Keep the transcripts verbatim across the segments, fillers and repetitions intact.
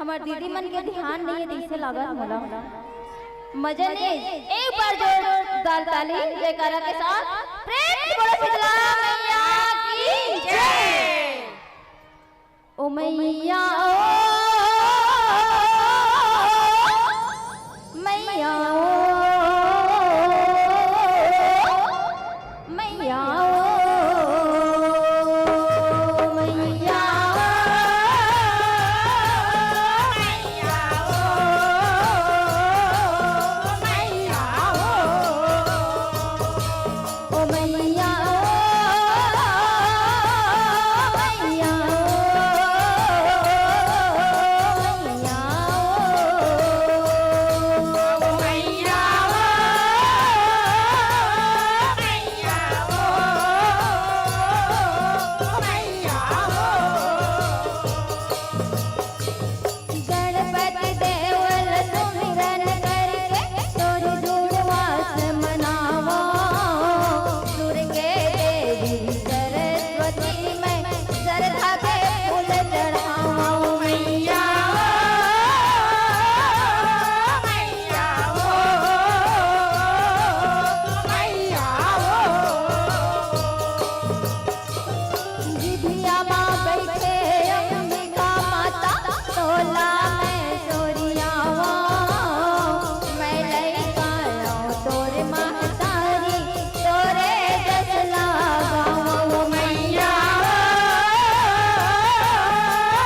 पर दीदी मन के ध्यान नहीं है, तइसे लागत मोला। मजा नहीं है। एक बार जोरदार ताली जयकारा के साथ प्रेम से बोलो शीतला मैया की जय। ओ मैया ओ, मैया ओ, मैया ओ, मैया ओ, मैया ओ, मैया ओ। ओ मैया ओ, मैया ओ, मैया ओ। ओ मैया ओ, मैया ओ, मैया ओ। गणपति देव ल सुमिरन करके तोर जुड़वास मनावो। दुर्गे देवी सरस्वती मैं श्रद्धा के फूल चढ़ावो। मैया ओ, मैया ओ, मैया ओ। जिभिया मा बइठे अम्बिका माता, तोला मैं सोरियावं। मैं लइका अवं तोर महतारी, तोरे जस लगावं। मैया ओ,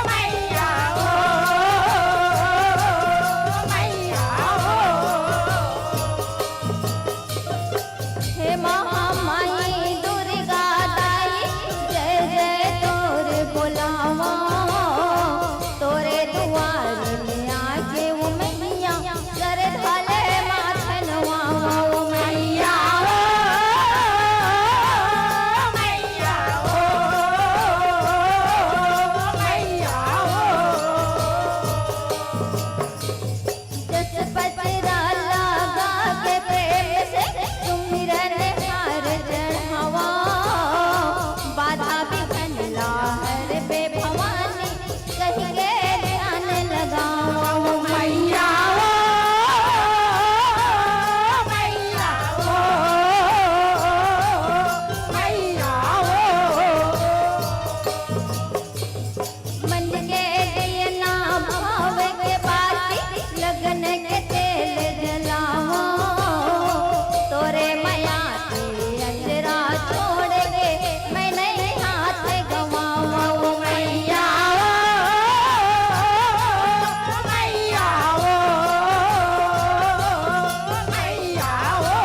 मैया ओ, मैया ओ। हे महामाई दुर्गा दाई, जय जय तोर बोलावं। तोरे दुआर में आके ओ मैया, श्रद्धा ले माथ नवावं। ओ मैया ओ, मैया ओ, मैया ओ। जस पचरा लगा के प्रेम से सुमिरन हार चढ़ावं। बाधा विघ्न ला हरबे भवानी, कहि के ध्यान लगावं। मैया ओ, मैया ओ, मैया ओ। मन के दियना भाव के बाती, लगन के तेल जलावं। तोरे मया के अचरा छोड़ के, मैं नइ हाथ गवावं। मैया ओ, मैया ओ, मैया ओ।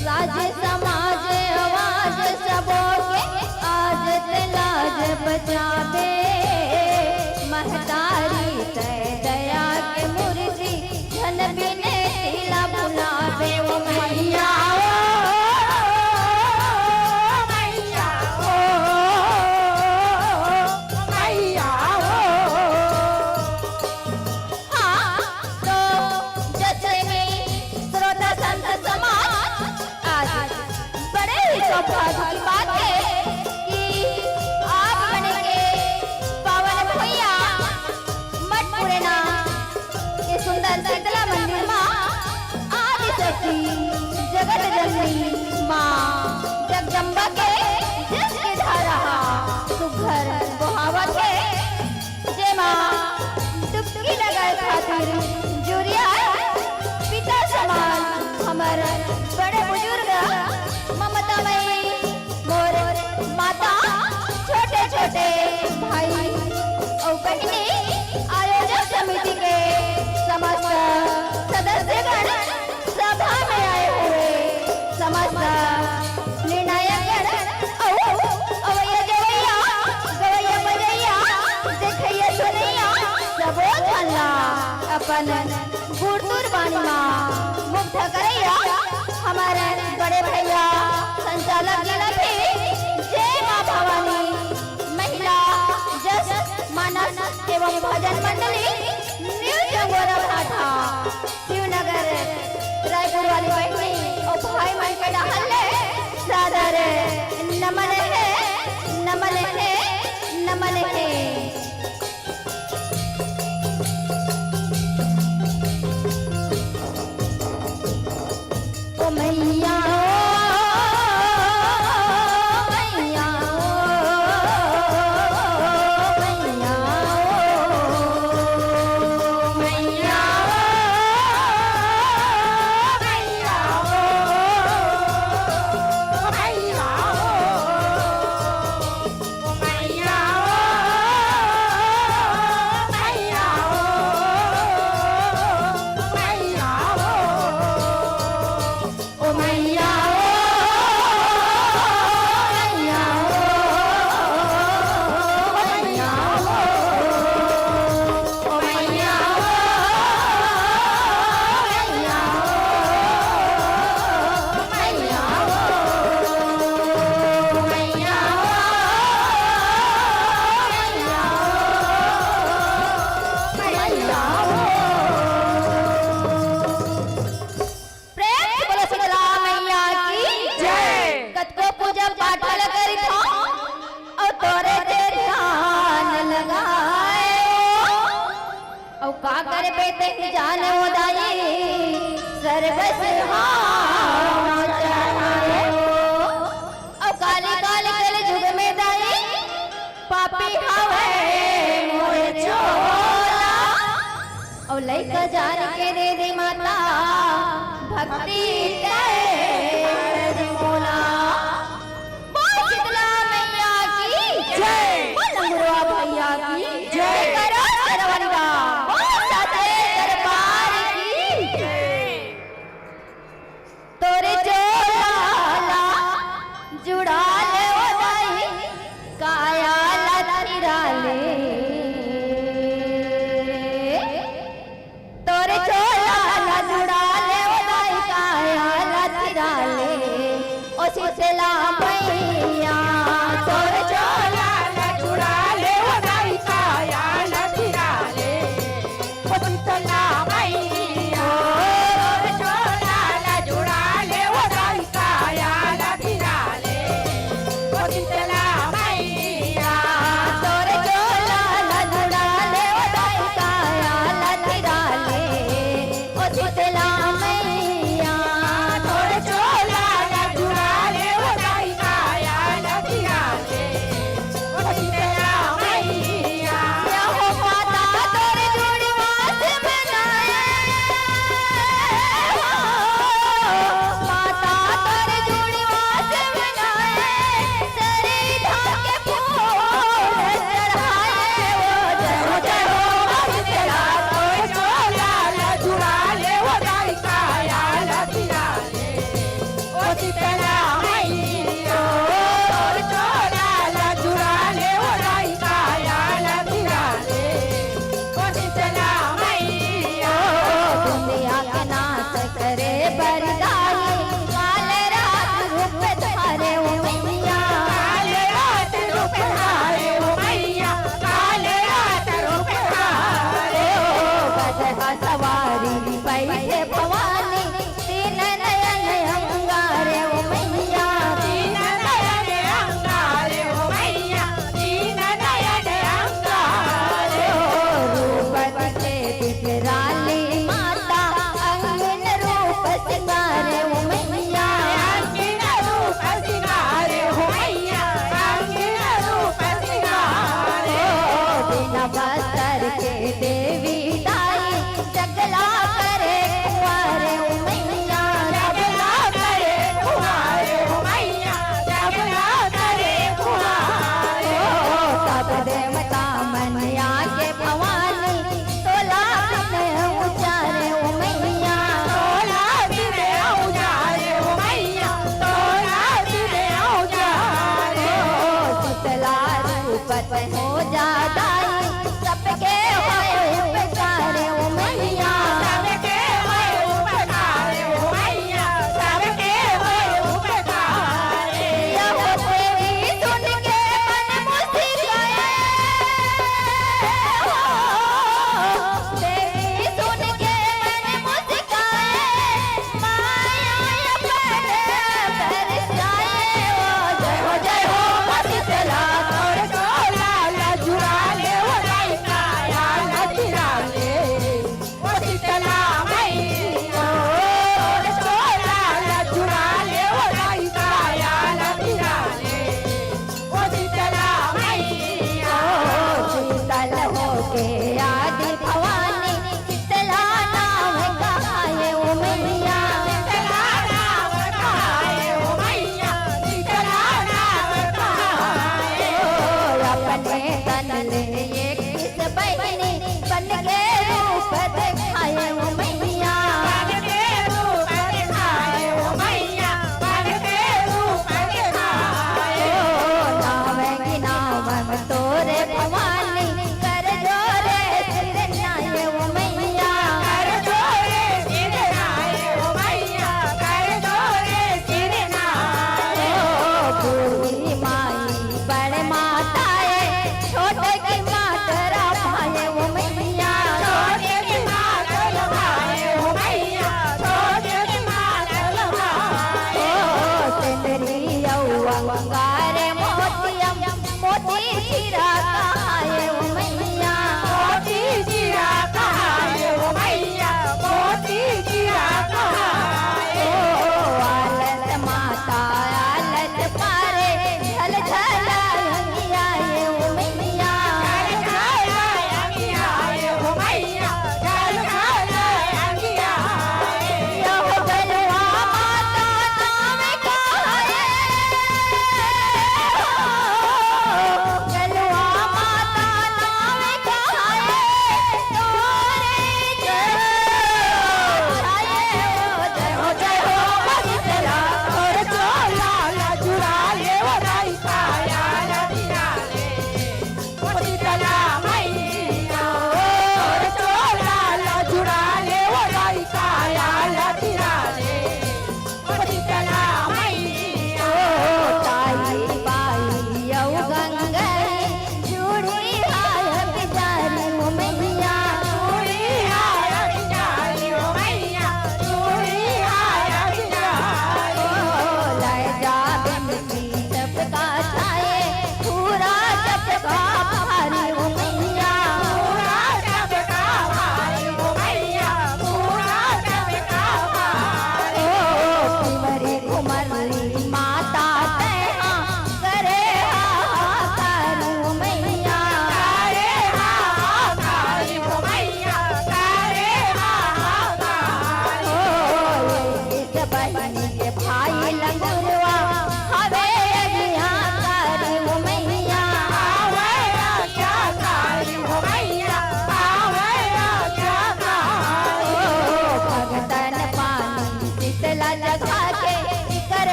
साज समाज आवाज सबो के, आज ते लाज बचाबे। महतारी तैं दया के मूर्ति, धन बिनती ला भुलाबे। ओ मैया ओ, मैया ओ, मैया ओ। हाँ, तो जस प्रेमी श्रोता संत समाज, आज बड़े ही सौभाग्य की बात है कि आप मन के पावन भुइयां मठ पुरैना के सुंदर शीतला मंदिर मा आदिशक्ति जगत जननी माँ जगदम्बा के जस के धारा हा सुघर बोहावत हे। जेमा डुबकी लगाए खातिर जुरिया पिता समान हमर बड़े बुजुर्ग ममतामयी मोर माता, छोटे-छोटे भाई अउ बहिनी, आयोजक समिति के समस्त सदस्यगण, सभा में आए हुए समस्त निर्णायक गण अउ अवैया जवैया, गवैया बजैया, देखैया सुनैया, सबो झन ला अपन गुरतुर बानी मा मुग्ध करैया हमर बड़े भैया संचालक जी ला भी जय माँ भवानी। महिला जस मानस एवं भजन मंडली न्यू जंगोरा भाठा शिवनगर रायपुर वाली बहिनी अउ भाई मन के डहार ले सादर नमन हे, नमन हे, नमन हे। अरे बेटे ही जाने वो दाई, सर्वस हाव चढ़ाए हो। अउ काली काल कलजुग में दाई, पापी हवे मोर चोला। अउ लइका जान के दे दे माता, भक्ति करे मोला। बोल शीतला मैया की जय। बोल लंगुरवा भैया की जय। करो सरवनवा। बोल साचे दरबार की जय। तोरे चोला ला जुड़ा ले ओ दाई, काया ला थिरा ले। तोरे चोला ला जुड़ा ले ओ दाई, काया ला थिरा ले। ओ शीतला मैया, तोरे चोला ला जुड़ा ले ओ दाई, काया ला थिरा ले। ओ शीतला मैया, तोरे चोला ला जुड़ा ले ओ दाई, काया ला थिरा ले। ओ शीतला मैया, तोरे चोला ला जुड़ा ले ओ दाई, काया ला थिरा ले। ओ शीतला मैया, तोरे चोला ला जुड़ा ले ओ दाई, काया ला थिरा ले। ओ शीतला मैया। या हो माता तोरे जुड़वा से बनाए हो, माता तोरे जुड़वा से बनाए, सरिधा के फूल चढ़ाए हो। जय हो, जय हो, ओ शीतला, तोरे चोला ला जुड़ा ले ओ दाई, काया ला थिरा ले। ओ शीतला मैया, तोर चोला ला जुड़ा ले ओ दाई, काया ला थिरा ले। ओ शीतला मैया, दुनिया के नाश करे बर दाई, काल रात रूप धारे ओ मैया। काल रात रूप धारे ओ मैया, काल रात रूप धारे ओ। गदहा सवारी बइठे भवानी, तीन नयन अंगारे ओ मैया। तीन नयन अंगारे ओ मैया, तीन नयन अंगारे ओ। रूप दिखे बिखराली माता, अंगन रूप सिंगारे ओ मैया। अंगन रूप सिंगारे ओ मैया, अंगन रूप सिंगारे ओ। बिना बस्तर के देवी दाई, जगला करे कुंवारे ओ मैया। जगला करे कुंवारे ओ मैया, जगला करे कुंवारे ओ। सब देवता मन आके भवानी, तोला बिन उजारे ओ मैया। तोला बिन उजारे ओ मैया, तोला बिन उजारे ओ। शीतला रूप हो जा दाई, सबके होए उपकार ओ मैया। सबके होए उपकार ओ मैया, सबके होए उपकार। यहो देवी सुन के मन मुस्काए हो, देवी सुन के मन मुस्काए। माया अपन बरसाए ओ। जय हो, जय हो, ओ शीतला, तोर चोला ला जुड़ा ले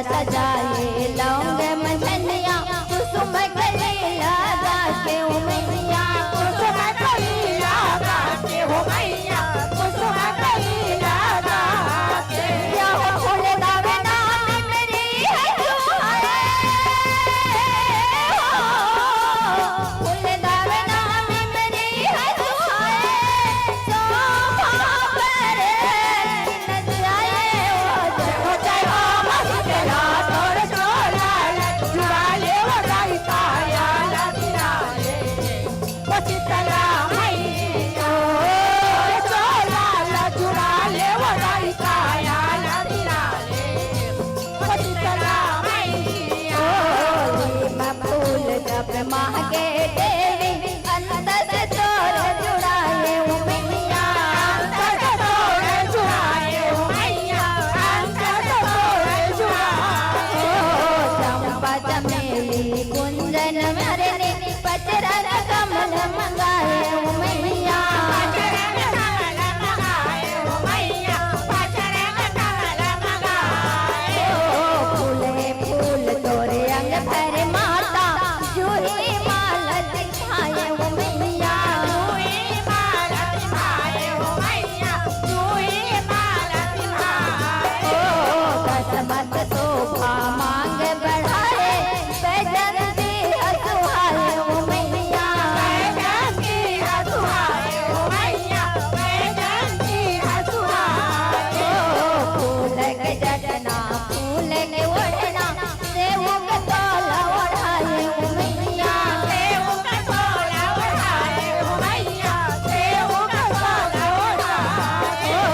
सजाए लौंग मंझनिया, कुसुम कली लगा के ओ मैया, कुसुम कली लगा के हो मैया, कुसुम कली लगा के। या हो फूल दावे ना मेरी है तू है, फूल दावे ना मेरी है तू है, शोभा बरे फूल जब मांगे देवी अंत से तोर जुड़ाए ओ मैया, अंत से तोर जुड़ाए ओ मैया, अंत से तोर जुड़ाए। ओ चंपा चमेली कुंजन मरनी पचरंग कमल मंगाए ओ मैया, पचरंग कमल मंगाए ओ मैया, पचरंग कमल मंगाए। ओ फूले फूल तोरे अंग भरे माता, जूही माला दिखाए ओ मैया, जूही माला दिखाए ओ मैया, जूही माला दिखाए। ओ बसमत शोभा मांग बढ़ाए, बैजंती हसुआए ओ मैया, बैजंती हसुआए ओ मैया, बैजंती हसुआए। ओ फूल के जटना, फूल के ओढ़ना, सेवक तोला ओढ़ाए ओ मैया, सेवक तोला ओढ़ाए ओ मैया, सेवक तोला ओढ़ाए। ओ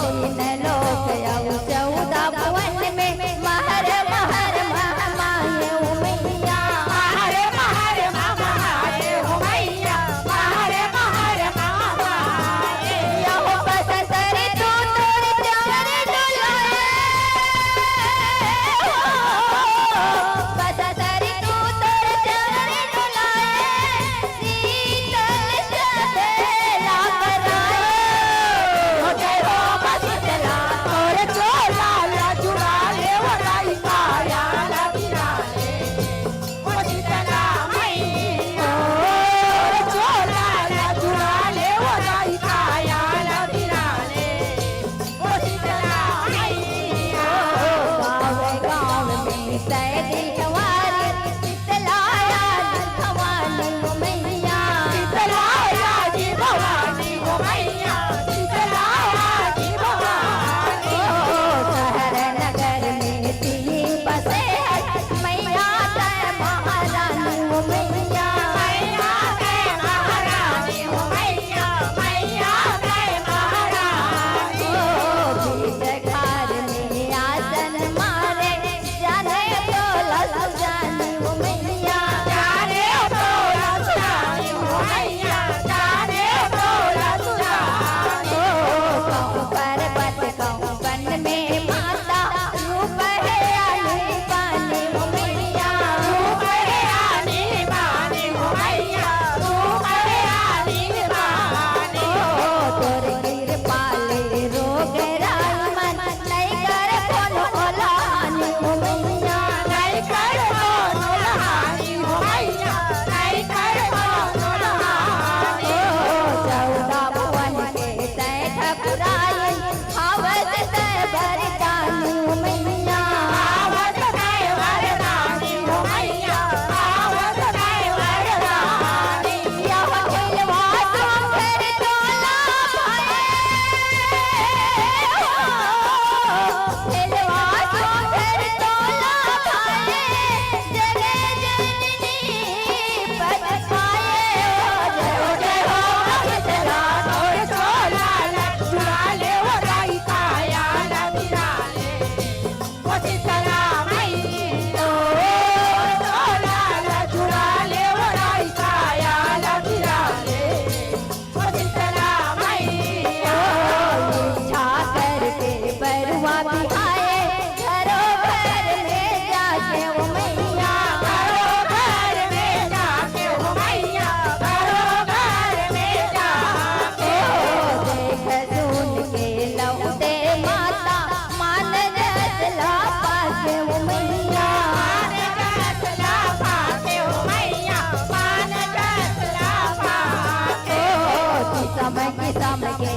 तीन लोक अउ चौदह भुवन में महर महर महमाए ओ मैया, महर महर महमाए ओ मैया, महर महर महमाए। या हो बसंत ऋतु तोर चंवर डोलाए, बसंत ऋतु तोर चंवर डोलाए, शीतल छबेला कराए। ओ जय हो बसंतला तोर चोला ला जुड़ा ले ओ दाई काया ला गिरा ले। ओ शीतला मैया, ओ चोला ला जुड़ा ले ओ दाई काया ला गिरा ले। ओ शीतला मैया, गाँव गाँव में सैदी हमारी शीतला याद भवानी ओ मैया, शीतला याद भवानी ओ मैया, शीतला याद भवानी। ओ शहर नगर में तीन बसे है मैया तै महारानी ओ मैया, मैया तै महारानी ओ मैया, मैया तै महारानी। ओ बीच घर में आसन मारे, जाने तो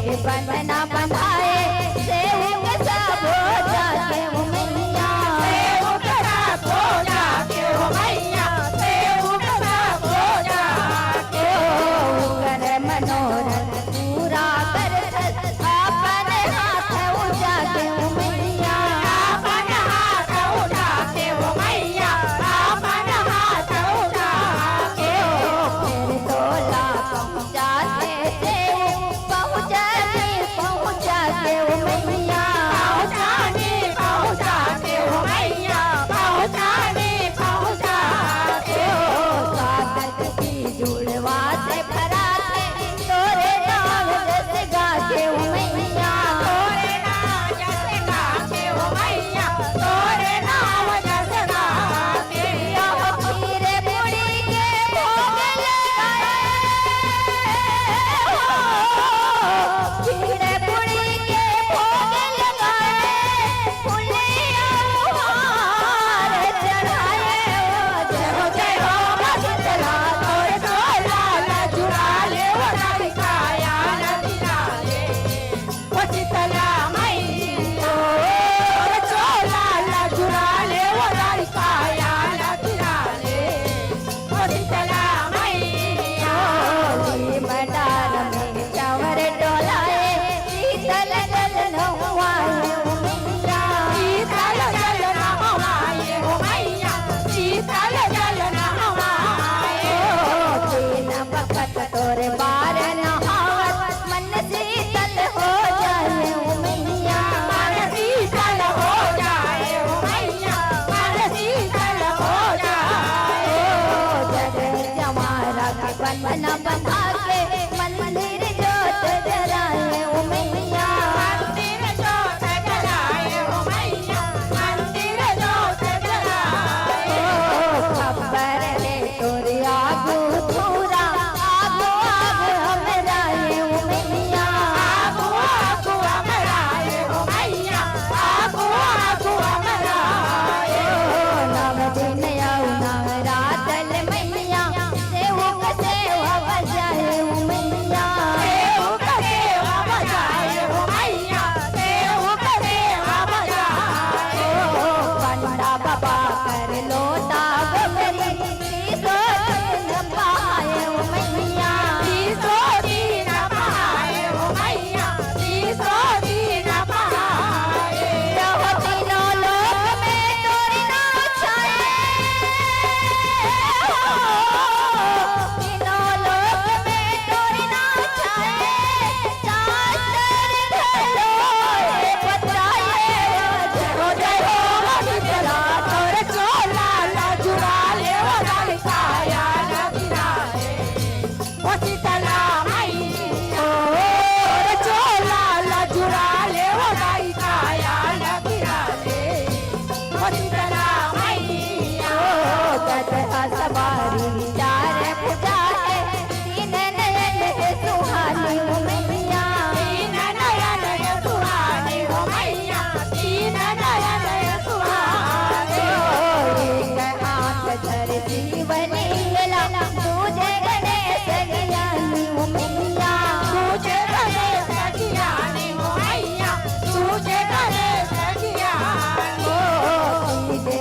बंधना बंधाए, सेवक सब हो जाके ओ मैया। सेवक सब हो जाके ओ मैया, सेवक सब हो जाके। ओकर मनोरथ पूरा करथस, अपन हाथ उठा के ओ मैया। अपन हाथ उठा के ओ मैया, अपन हाथ उठा के। फेर तोला पहुँचा के सेवक पहुँचानी पहुँचा के ओ मैया। पहुँचानी पहुँचा के ओ मैया, पहुँचानी पहुँचा के। सागर की जुड़वा से भरा के तोरे नाम जस गा के ओ मैया। तोरे नाम जस गा के ओ मैया, तोरे नाम जस गा के। खीर पूड़ी के भोग लगाए हो, खीर पूड़ी के भोग लगाए, फुलिया हार चढ़ाए हो। जय हो, जय हो, माँ शीतला, तोर चोला ला जुड़ा ले, ओ तारी काया ला जुड़ा ले। ओ शीतला माई, तोर चोला ला जुड़ा ले, ओ तारी काया ला जुड़ा ले। ओ शीतला मैया, होली मटार में चावर डोलाए, शीतल जल नहवाए ओ मैया। शीतल जल नहवाए ओ मैया, शीतल जल नहवाए। ओ तीन बखत तोरे बार नहावत, मन शीतल हो जाए ओ मैया। मन शीतल हो जाए ओ मैया, मन शीतल हो जाए। ओ जग जमारा के बंधना बंधा के, मंदिर जोत जलाए ओ मैया। मंदिर जोत जलाए ओ मैया, मंदिर जोत जलाए। ओ खबर ले तोरे आगू थोरा, आगू आगू हमरा ए ओ मैया। आगू आगू हमरा ए ओ मैया, आगू आगू हमरा ए। नव दिन अउ नव रात ले मैया, सेवक सेवा बजाए ओ मैया। सेवक सेवा बजाए ओ मैया, सेवक सेवा बजाए। पंडा बाबा कर लोटा गोगरी, तीसो दिन पहाए ओ मैया। तीसो दिन पहाए ओ मैया, तीसो दिन पहाए। रहो तीनों लोक में तोर नाम छाए हो, तीनों लोक में तोर नाम छाए। शास्त्र घलो ए बताए हो। जय हो, जय हो, शीतला तोर चोला ला जुड़ा ले ओ तारी काया ला जुड़ा ले। ओ शीतला माई, तोर चोला ला जुड़ा ले ओ तारी काया ला जुड़ा ले। ओ शीतला माई, ओ गदहा सवारी चार भुजा हे, तीन नयन हे सुहानी ओ मैया। तीन नयन हे सुहानी ओ मैया, तीन नयन हे सुहानी। एक हाथ धर शिवलिंग ला, दूजे गणेश ज्ञानी ओ मैया। दूजे गणेश ज्ञानी ओ मैया, दूजे गणेश ज्ञानी। ओ सीधे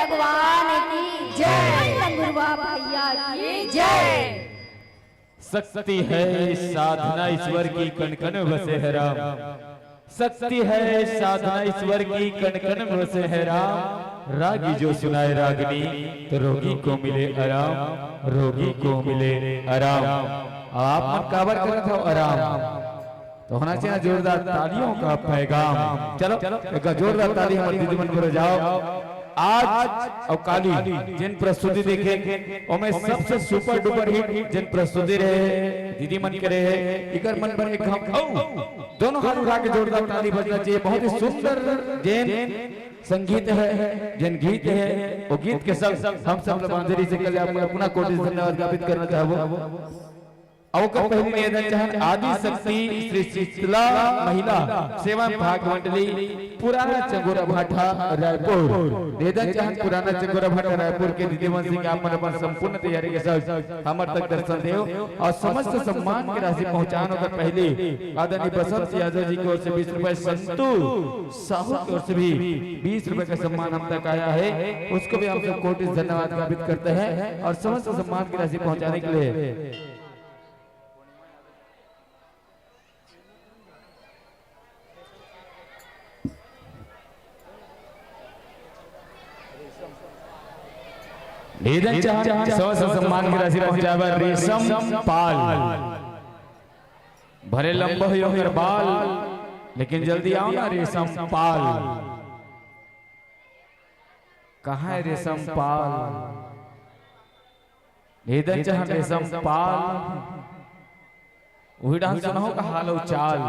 भगवान की जय। लंगुरवा भैया की जय। शक्ति है साधना ईश्वर की, कण कण बसे है राम। शक्ति है साधना ईश्वर की, कण कण बसे है राम। रागी जो सुनाए रागनी, तो रोगी को मिले आराम, रोगी को मिले आराम। अब आप मन काबर करत हो आराम? तो होना चाहिए जोरदार तालियों का पैगाम। चलो, एक जोरदार ताली हमारे दीदी मन बर हो जाओ। आज अउ काली जेन प्रस्तुति देखे, ओमे सबसे सुपर डुपर हिट जेन प्रस्तुति रहे, दीदी मन के रहे, इकर मन बर एक हम अउ दोनों हाथ उठा के जोरदार ताली बजना चाहिए। बहुत ही सुंदर जेन संगीत है, जेन गीत है, वो गीत के संग हम सब ला बांधरी से कल आप अपना कोटि धन्यवाद ज्ञापित करना चाहबो। अउ ओकर पहली निवेदन चाहन आदि शक्ति श्री शीतला महिला सेवा विभाग मंडली पुराना चंगोरा भाटा रायपुर। निवेदन चाहन पुराना चंगोरा भाटा रायपुर के दीदी मन से कि आप मन अपन संपूर्ण तैयारी के साथ हमर तक दर्शन देव अउ समस्त सम्मान के राशि पहुंचान। ओकर पहले आदरणीय बसंत यादव जी की ओर से बीस रुपए, संतु साहू की ओर से भी बीस रुपए का सम्मान हम तक आया है, उसको भी हम सब कोटि धन्यवाद ज्ञापित करते हैं और समस्त सम्मान की राशि पहुंचाने के लिए निवेदन चाहन समस्त सम्मान की राशि पहुंचाए बर रेशम पाल। भले लंबा हो ओकर बाल, लेकिन जल्दी आओ ना रेशम पाल। कहाँ है रेशम पाल? निवेदन चाहन रेशम पाल। उही डांस सुनाओ का हाल अउ चाल।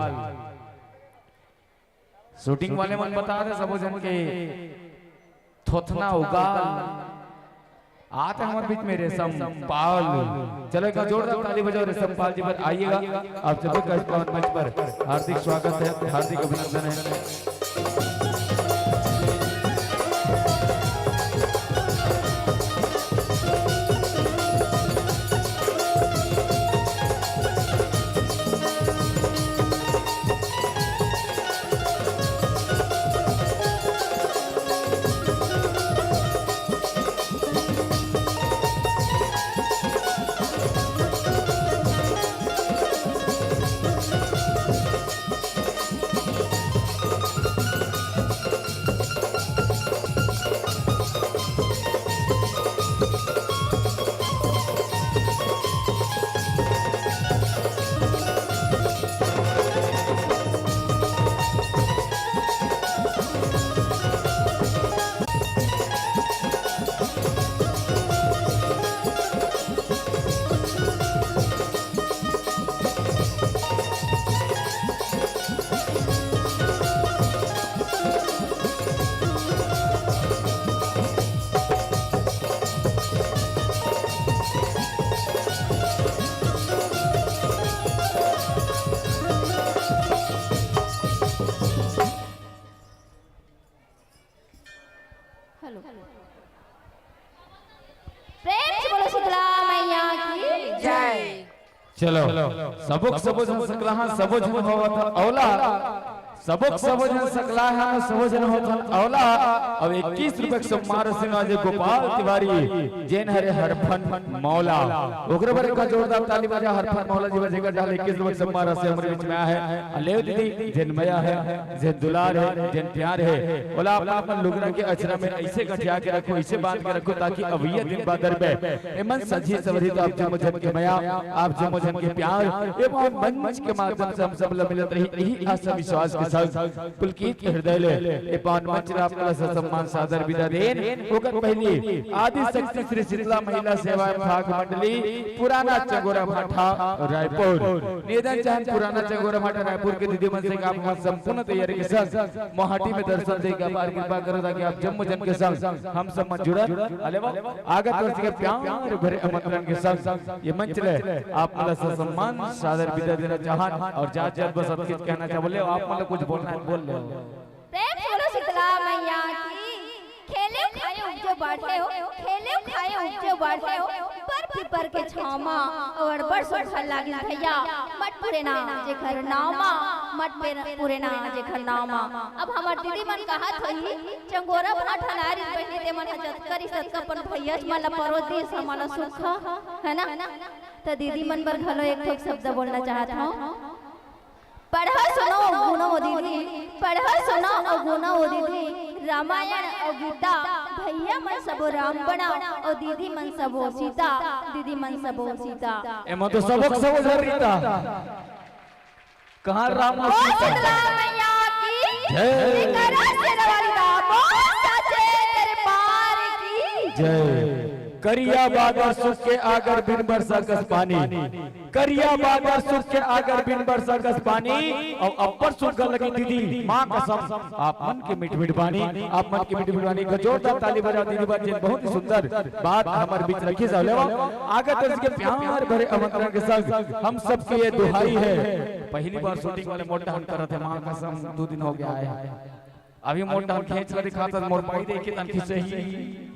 शूटिंग वाले मन बता दे सबो झन के थोथना उगाल। आते हमर बीच में रेशम पाल। चलो एक जोरदार ताली बजाओ रेशम पाल जी पर। आइएगा आप सभी का इस पावन मंच पर हार्दिक स्वागत है, हार्दिक अभिनंदन है। हेलो। प्रेम से बोलो शीतला मैया की जय। चलो, सबो के सबो झन सकलाहा, सबो झन होवत ह औला, सबो के सबो झन सकलाहा, सबो झन होवत ह औला। अब इक्कीस रुपए के सम्मान राशि में आज गोपाल तिवारी जेन हरे हरफन मौला, ओकरे बर एक जोरदार ताली बजा हरफन मौला जी बर, जेकर डाल इक्कीस रुपए के सम्मान राशि हमरे बीच में आया है। आ लेव दीदी, जेन मया है, जेन दुलार है, जेन प्यार है, ओला अपन अपन लुगरा के अचरा में ऐसे गठिया के रखो, ऐसे बांध के रखो, ताकि अवइया दिन बादर में एमन सजी सवरी तो आप जम्मो झन के मया, आप जम्मो झन के प्यार, एमन मंच के माध्यम से हम सब ल मिलत रही। यही आशा विश्वास के संग पुलकित हृदय ले ए पावन मंच ला आप मन ला ससम्मान सादर विदा देन। ओकर पहली आदि शक्ति श्री शीतला महिला सेवा विभाग मंडली पुराना चंगोरा भाटा रायपुर। निवेदन चाहन पुराना चंगोरा भाटा रायपुर के दीदी मन से कि आप मन संपूर्ण तैयारी के संग मोहाटी में दर्शन दे के अपार कृपा करो, ताकि आप जम्मो झन के संग हम सब मन जुड़न। अले वाह, आगत वर्ष के प्यार भरे आमंत्रण के संग ये मंच ले आप मन ला ससम्मान सादर विदा देना चाहन और जात जात बस अतकेच कहना चाह बोले, आप मन ला कुछ बोलना है, बोल ले। प्रेम से बोलो शीतला मैया की। खेले खाए जो बाढ़े हो, खेले खाए उपजे बाढ़े हो, पर पीपर के छाँव मा, अउ अब्बड़ सुघर लागिस भैया, मट पुरेना जेखर नाँव मा, मट पेर-, पुरेना जेखर नाँव मा। अब हमर दीदी मन कहत होही, चंगोरा भाठा लारिस बहिनी, ते मन ह जतका रिहिस ततका अपन भैया मन ला परोस दिस, हमन ला सुक्खा, है ना? त दीदी मन बर घलो एक ठो शब्द बोलना चाहत हौं। पढ़व सुनव गुनव दीदी, पढ़व सुनव अउ गुनव दीदी, रामायण अउ गीता, भैया मन सबो राम बनव अउ दीदी मन सबो सीता, दीदी मन सबो सीता। एमा तो सबो के सबो झन रीता। कहाँ राम अउ ओ सीता? शीतला मैया की जय। जयकारा शेरा वाली दा, बोल साचे दरबार की जय। करिया बादर सुख के आगर बिन बरसा कस पानी। करिया बादर सुख के आगर बिन बरसा कस पानी। अउ अब्बड़ सुघर लगिस दीदी, माँ कसम, आप मन के मीठ मीठ बानी, आप मन के मीठ मीठ बानी। एक जोरदार ताली बजाव दीदी बर, जेन बहुत ही सुंदर बात हमर बीच रखिस हव। लेवा, आगे दर्शक के प्यार भरे आमंत्रण के संग हम सबके ये दुहाई है। पहली बार shooting वाले मोटा हम करत हे, माँ कसम, दू दिन हो गया है। अभी मोटा हम खेच ला दिखात हस, मोर पाई देखे तन खिंचही।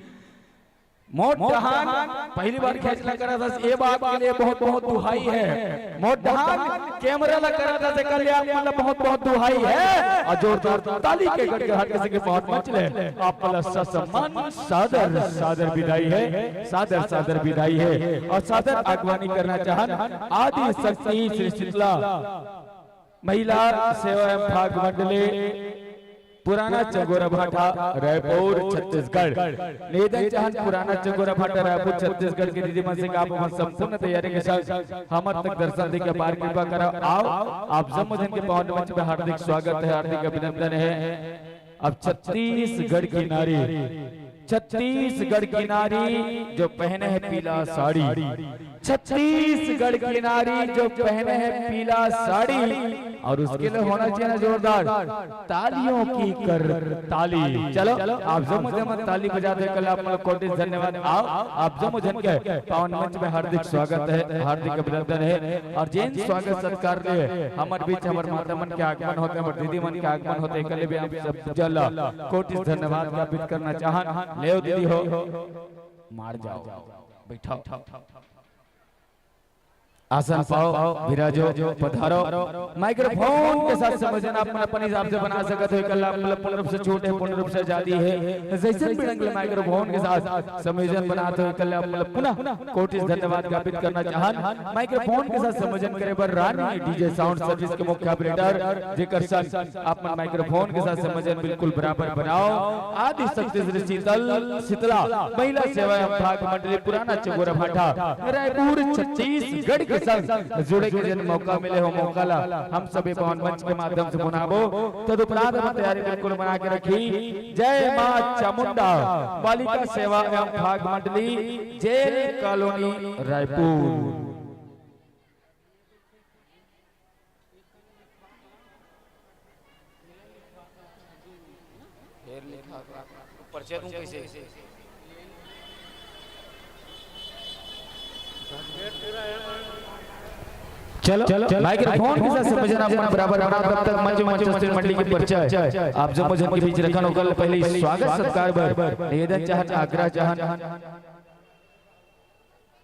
मोट डहान पहली बार खेच ला करत हस, ए बात के लिए बहुत बहुत दुहाई है। मोट डहान camera ला करत हस, एकर लिए आप मन ला बहुत बहुत दुहाई है। अउ जोरदार ताली के गड़गड़ाहट के संग पावन मंच ले आप मन ला ससम्मान सादर सादर बिदाई है, सादर सादर बिदाई है। अउ सादर अगवानी करना चाहन आदि शक्ति श्री शीतला महिला सेवा एवं भाग मंडली, पुराना चंगोरा भाटा, रायपुर, छत्तीसगढ़। निवेदन चाहन पुराना चंगोरा भाटा, रायपुर, छत्तीसगढ़ के दीदी मन से का आप मन संपूर्ण तैयारी के साथ हमर तक दर्शन दे के अपार कृपा करा। आओ, आप जम्मो झन के पावन मंच में हार्दिक स्वागत है, हार्दिक अभिनंदन है। अब छत्तीसगढ़ की नारी, छत्तीसगढ़ की नारी जो पहने है पीला साड़ी, छत्तीसगढ़ की नारी जो पहने है पीला साड़ी, अउ उसके लिए होना चाहिए ना जोरदार तालियों की कर ताली। चलो, आप जम्मो जम्मो ताली बजाते कल आप मन ला कोटि धन्यवाद। आओ, आप जम्मो झन के पावन मंच में हार्दिक स्वागत है, हार्दिक अभिनंदन है। अउ जेन स्वागत सत्कार ले हमर बीच हमर माता मन के आगमन होथे, हमर दीदी मन के आगमन होथे, एकर ले भी आप सब जन ला कोटि धन्यवाद ज्ञापित करना चाहन। लेव दीदी हो, मार जाओ, बैठो, आसन पाओ, विराजो, पधारो। Microphone के साथ संयोजन आप मन अपन हिसाब से बना सकत हो, एकर ला आप मन ला पूर्ण रूप से छूट है, पूर्ण रूप से आजादी है। जैसन भी ढंग ले microphone के साथ संयोजन बनात हो, एकर ला आप मन ला पुनः कोटि धन्यवाद ज्ञापित करना चाहन। Microphone के साथ संयोजन करे बर रानी DJ Sound Service के मुख्य operator, जेकर संग आप मन microphone के साथ संयोजन बिल्कुल बराबर बनाओ। आदि शक्ति श्री शीतल, शीतला महिला सेवा एवं भाग मंडली पुराना चंगोरा भाटा, रायपुर, छत्तीसगढ़ के संग जुड़े के जेन मौका मिले हो, मौका ला हम सभी पावन मंच के माध्यम से मनाबो। तदुपरांत अपन तैयारी बिल्कुल बना के रखी। जय माँ चामुंडा बालिका सेवा एवं भाग मंडली, जेल कॉलोनी, रायपुर। फेर लिखा, परिचय दूं कैसे? चलो, चलो, microphone के साथ संयोजन आप मन बराबर बना, तब तक मंच में मंचस्थ मंडली के परिचय आप जम्मो झन के बीच रखन, ओकर पहले स्वागत सत्कार बर निवेदन चाहन, आग्रह चाहन।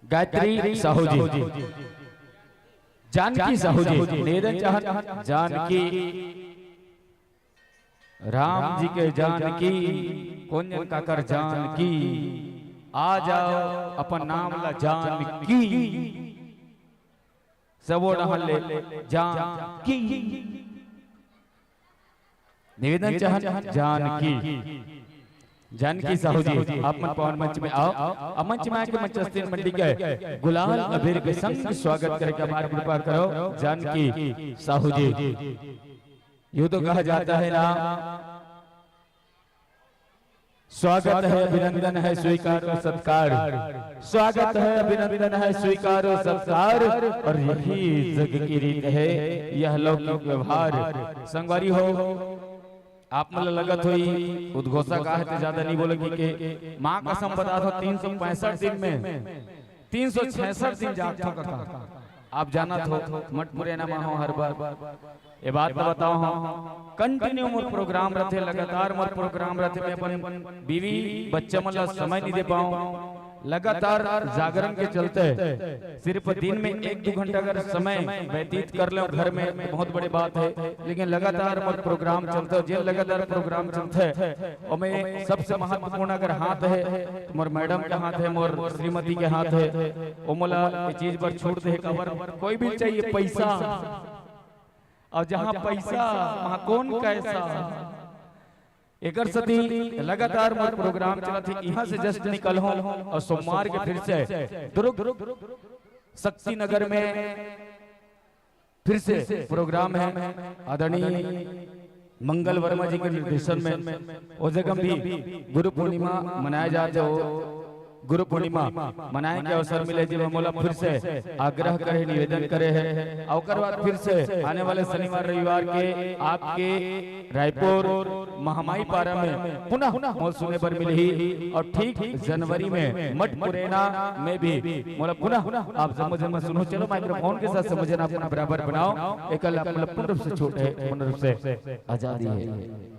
गायत्री साहू जी, जानकी साहू जी, निवेदन चाहन, जानकी, राम जी के जानकी, कोन जन काकर जानकी, आ जाओ अपन नाम ला जानकी, सबो डहर ले जानकी। निवेदन चाहन जानकी, जानकी साहू जी, आप मन पावन मंच में आओ। अउ मंच में आके मंचस्थ मंडली के गुलाल अबीर के संग स्वागत करे के अपार कृपा करो जानकी साहू जी। यूं तो कहा जाता है ना, स्वागत है, अभिनंदन है, स्वीकारो सत्कार। स्वागत है, अभिनंदन है, स्वीकारो सत्कार। और यही जग की रीत है, यह लौकिक व्यवहार। संगवारी हो, आप मन ल लगत होही, उद्घोषक आहे त ज्यादा नहीं बोले कि के, माँ कसम बतात हों, तीन सौ पैंसठ दिन में तीन सौ छियासठ दिन जागथों कका। आप जानत हो, मठ मुरैना मा हो हर बार। ये बात तो बताओ हो, continue मोर program रथे, लगातार मोर program रथे। मैं अपन बीवी बच्चा मन ला समय नहीं दे पाऊँ। लगातार जागरण के चलते सिर्फ दिन में एक दो घंटा अगर समय व्यतीत कर लें घर में, तो बहुत बड़ी बात है। लेकिन लगातार मोर program चलते, जेन लगातार program चलते, ओमे सबसे महत्वपूर्ण अगर हाथ है, तो मोर madam के हाथ है, मोर श्रीमती के हाथ है। ओ मोला ये चीज बर छूट दे, काबर कोई भी चाहिए पैसा, और जहाँ पैसा, वहाँ कौन कैसा। एकर सेती लगातार मोर program चलत हे, इहाँ से just निकल हूँ और सोमवार के फिर से दुर्ग शक्ति नगर में फिर से program है। आदरणीय मंगल वर्मा जी के निर्देशन में ओ जगह भी गुरु पूर्णिमा मनाया जात हे। ओ गुरु पूर्णिमा मनाए के अवसर मिले, जेमा मोला फिर से आग्रह करे, निवेदन करे है। और ओकर बाद फिर से आने वाले शनिवार रविवार के आपके रायपुर महामाई पारा में पुनः मोला सुने बर मिलही। और ठीक जनवरी में मठ मुरैना में भी मोला पुनः आप जम्मो झन सुनहू। चलो microphone के साथ समझना अपना बराबर बनाओ। एकल आप मतलब पूर्ण रूप से छूट है, पूर्ण रूप से आजादी है।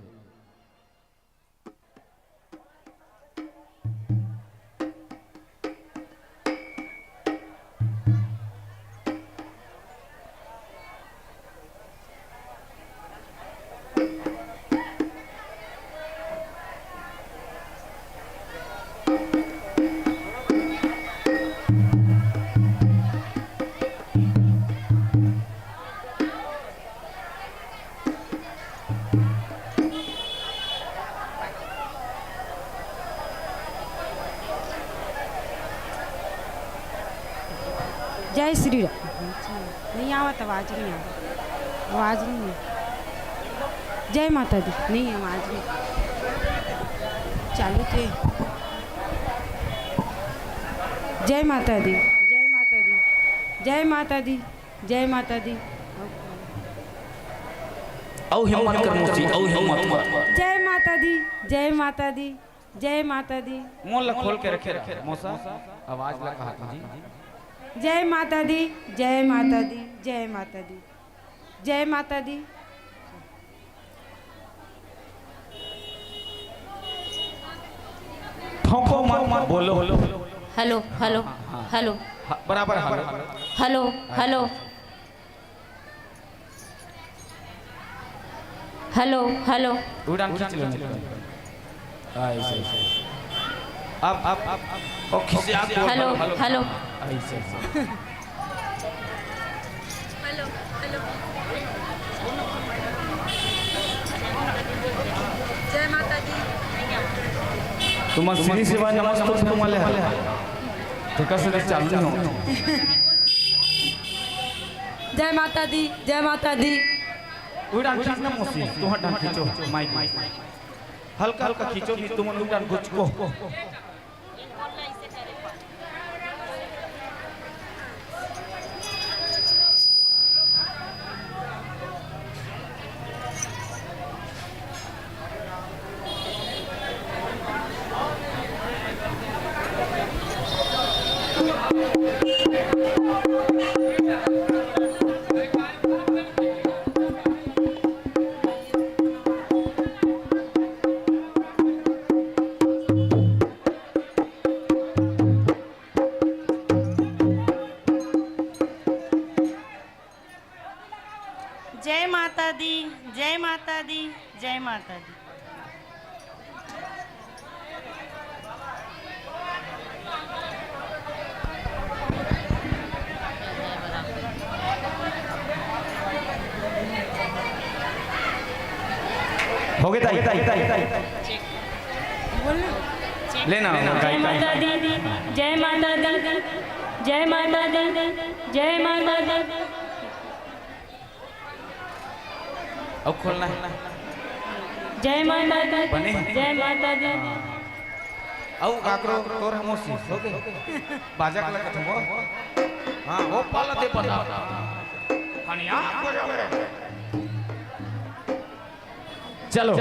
जय श्री राम। नहीं आवत, आवाज नहीं आवत, आवाज नहीं है। जय माता दी, नहीं, आवाज नहीं। चालू थे। जय माता दी, जय माता दी, जय माता दी, जय माता दी। अउ हिम्मत कर मौसी, अउ हिम्मत कर। जय माता दी, जय माता दी, जय माता दी। मुंह ला खोल के रखे रह, मौसा, आवाज ला कहा था जी। जय माता दी, जय माता दी, जय माता दी, जय माता दी। ठोको मत, बोलो। Hello, hello, hello. हाँ, बराबर hello. Hello, hello. Hello, hello. उड़ान खींच लो। हाँ, ऐसे, ऐसे। अब, अब, अब, ओ, खींचे आप। Hello, hello. हाँ, ऐसे, ऐसे। Hello, hello. जय माता दी। तुम श्री शिवाय नमस्तुभ्यं वाले हैं। तो कैसे चालू हो? जय माता दी, जय माता दी। उड़ान खींचना मौसी, तुम डान खींचो, माइक, माइक। हल्का हल्का खींचो, नहीं तुम लोग डान घुचको। जय माता दी, जय माता दी, जय माता दी। हो गए ताई? लेना। जय माता दी, जय माता दी, जय माता दी, जय माता दी। अब खोलना है। जय माता दी, बने? जय माता दी। अउ काकरो तोर हमो सी, हो गए? बाजा कला कथम हो? हाँ, वो पाला दे पता। हनिया को जावे। चलो,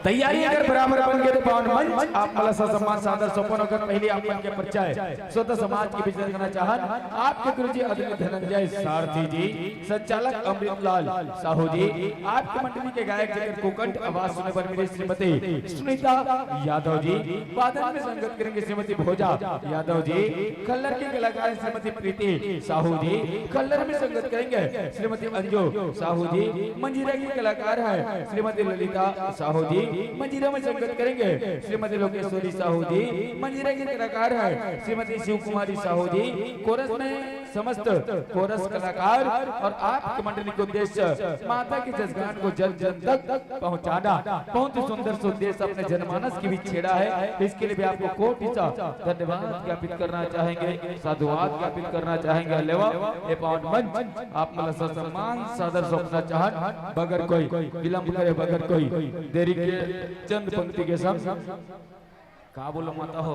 तैयारी अगर बराबर बन गे, तो पावन मंच आप मन ला ससम्मान सादर सौंपन। अगर पहले आप मन के परिचय स्वतः समाज के बीच रखना चाहन, आपके गुरुजी आदरणीय धनंजय सारथी जी, संचालक अमृतलाल साहू जी, आपके मंडली के गायक जेकर कोकंठ आवाज सुने बर मिले श्रीमती सुनीता यादव जी, वादन में संगत करेंगे श्रीमती भोजा यादव जी, खल्लर के कलाकार श्रीमती प्रीति साहू जी, खल्लर में संगत करेंगे श्रीमती अंजू साहू जी, मंजीरा की कलाकार है श्रीमती ललिता साहू जी, मंजीरा में संगत करेंगे श्रीमती लोकेश्वरी साहू जी, मंजीरा की कलाकार है श्रीमती शिव कुमारी साहू जी, कोरस में समस्त कोरस कलाकार और आपके मंडली के उद्देश्य माता के जसगान को जन जन तक पहुंचाना। बहुत ही सुंदर से उद्देश्य अपने जनमानस की भी छेड़ा है, इसके लिए भी आपको कोटि सा धन्यवाद ज्ञापित करना चाहेंगे, साधुवाद ज्ञापित करना चाहेंगे। लेवा, ये पावन मंच आप मन ला ससम्मान सादर सौंपना चाहन, बगैर कोई विलंब करे, बगैर कोई देरी के चंद पंक्ति के संग का बोलो माता हो,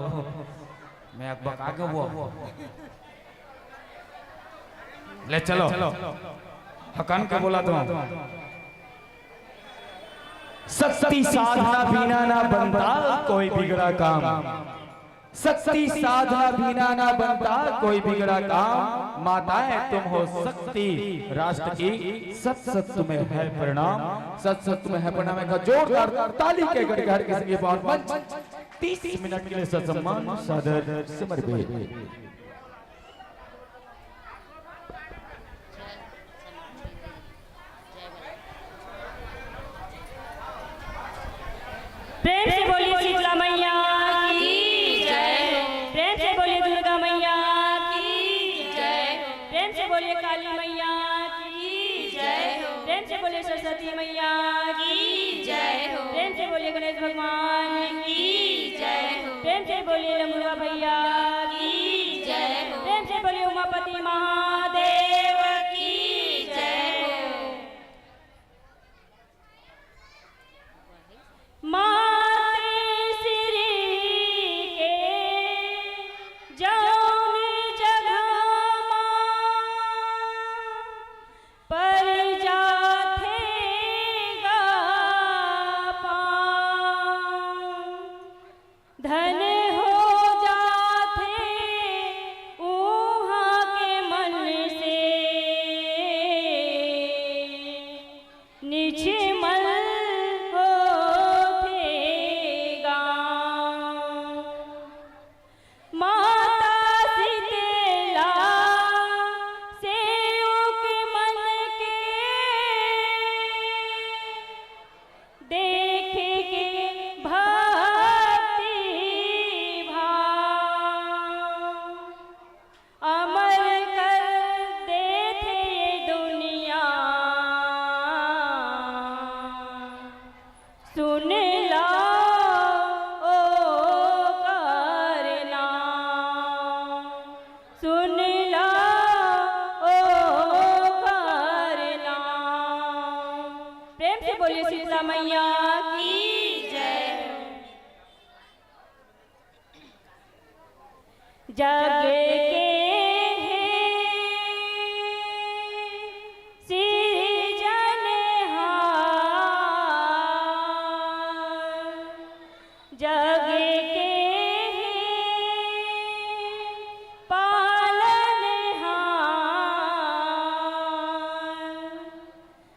मैं अकबका के वो। ले चलो, हकन के बोला तो। शक्ति साधना बिना ना बनता कोई बिगड़ा काम। शक्ति साधना बिना ना बनता कोई बिगड़ा काम। माताएं तुम हो शक्ति राष्ट्र की, सत सत तुम्हें है प्रणाम। सत सत तुम्हें है प्रणाम। एक जोरदार ताली के गड़गड़ के संग ये बात मंच तीस मिनट के लिए ससम्मान सादर समर्पित। प्रेम से बोलिए शीतला मैया की जय हो। प्रेम से बोलिए दुर्गा मैया की जय हो। प्रेम से बोलिए काली मैया की जय हो। प्रेम से बोलिए सरस्वती मैया की जय हो। प्रेम से बोलिए गणेश भगवान की जय हो। प्रेम से बोलिए लंगुआ भैया की जय हो। प्रेम से बोलिए उमापति महादेव की जय हो। माते श्री के जौन जगह मा पर जाथे गा पाँव। धन हो जाथे उहाँ के मन से निछमल होथे गाँव। माता शीतला सेवक मन के देख के भक्ति भाव अमर कर देथे ये दुनिया। सुन ला ओ करना, सुन ला ओ करना। प्रेम से बोलिए शीतला मैया की जय। जग के हे सिरजनहार, जग के हे पालनहार।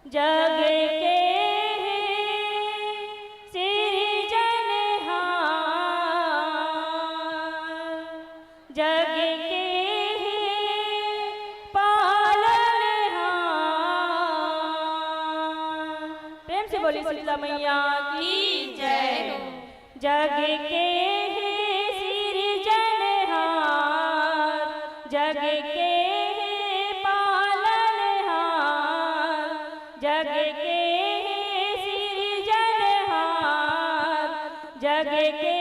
जग के हे सिरजनहार, जग के हे पालनहार। प्रेम से बोलिए शीतला मैया की जय हो। जग के हे सिरजनहार, जग के हे पालनहार, जग के हे सिरजनहार, जग के